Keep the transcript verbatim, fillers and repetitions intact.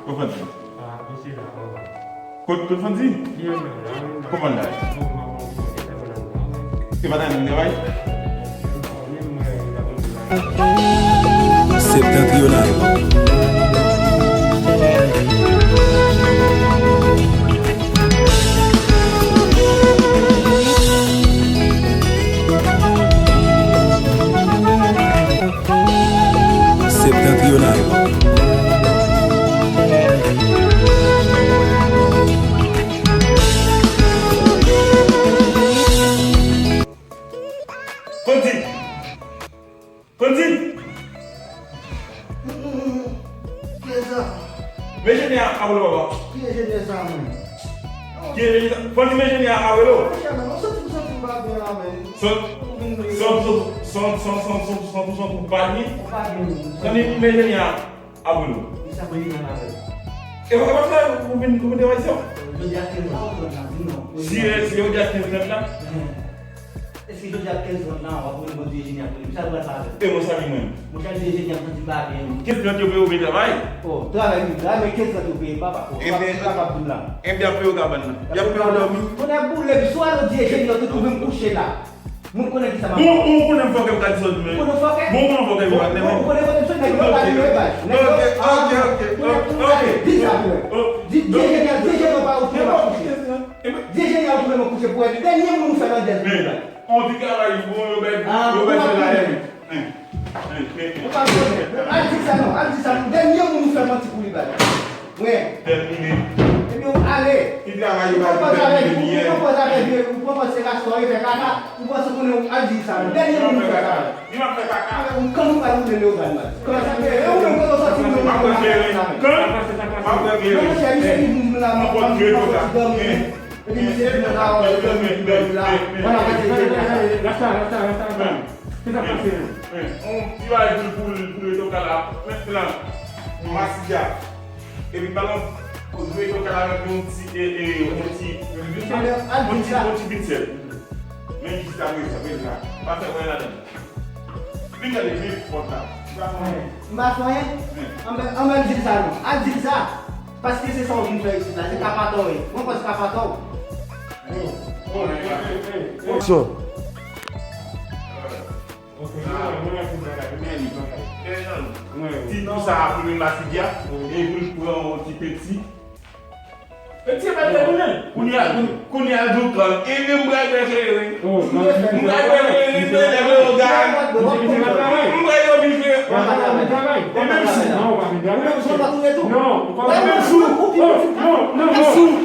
Kot Fanti? Ah, misye la, anba. Kot, kot Fanti? Li anba la, anba. Kòman l la? Bon, bon, bon, bon, li te bon anba. E pa ta menm travay? Septentrional. Septentrional. Fanti! Fanti! Kiyès sa? Men enjenyè a, a, papa. Ki enjenyè sa, mwen? Ki enjenyè sa? Fanti, men enjenyè a, a, papa. Monchè, men, mwen santi, mwen santi m pa byen la, men. Santi, santi, santi, santi ou pa byen? Ou pa byen, non. Tande, men enjenyè a, a, papa. Li sa mwen li nan avè l. E, e pa sa, ou vin, ou vin travay isit? Jodi a kenz trant la, di non. Si, si jodi a kenz trant la? Èske jodi a kenz trant la, w ap mande Bondye enjenyè pou li? Sa l pral fè avè l? E mwen, sa li mwen. Mwen ka di enjenyè m santi m pa byen, wi. Kenz trant yo peye w byen travay? O, travay wi, travay, men kenz trant yo peye m, papa. O, sa pa pou m la. Enben, y ap peye w kabann nan. Y ap peye w dòmi. Kounye a boule, swa yo di enjenyè yo te twouve m kouche la. Mwen konnen ki sa m ap fè. Bon, bon, ou konnen fòkè m ka di sa tou, men. Ou konnen fòkè? Bon, ou konnen fòkè m ka di sa. Bon, ou konnen fòkè m ka di sa, nèg yo pa di yo e baz. Nèg yo, ok, ok, ok, ok. Di sa pou mwen. Di, di enjenyè, di enjenyè pa ou twouve m kouche. Di enjenyè ou twouve mwen kouche pou wè dènye moun ou fè nan dèz minit la. On ti travay, bon, yo bay, yo bay fè la, hein. Ou pa konnen. Al di sa non, al di sa non. Dènye moun ou fè manti pou li bay. Mwen. Tèmine. Ebyen, ou ale. Ki travay yo bay fè tèmine byen? Ou pran pòz avè vye, ou pran pòz se rasta, ou fè kaka, ou panse ou konnen, al di sa non. Dènye moun ou fè sa. Li m ap fè kaka. Ou kan nou pral woule Leoval mal. Kan sa, e ou menm kan ou sòti, ou menm ou pral fè sa. Kan? M ap fè klere. Non, monchè, misye ki vin la, m ap fè ti dòmi. Epi misye vin la, ou se dòmi, dòmi la. Mwen ap fè se jèn la. Rasta, rasta, rasta, rasta. Ki sa k pase menm? On ti bagay pou, pou, pou rete o kay la. Mentnan, Masidya. Epi balon, rete o kay la avèk yon ti, e, e, yon ti, yon ti, yon ti pinsèl. Men jiskaprezan, men la, pa fè wè ladan. Vin gade, vin pòt la. M pa fè anyen. M pa fè anyen? Anben, anben di l sa non. Al di l sa. Paske se sa w vin fè isit la. Se kapatò w ye. Mwen kwè se kapatò w. Aksyon. Ti tou sa a pou nou Masidya. E pou l pran yon ti peti. Peti pa te tounen. Kounye a, kounye a, Djoukran. E men m bral fè klere. M bral fè klere, m bral fè klere, m bral fè klere. E menm si. E menm si.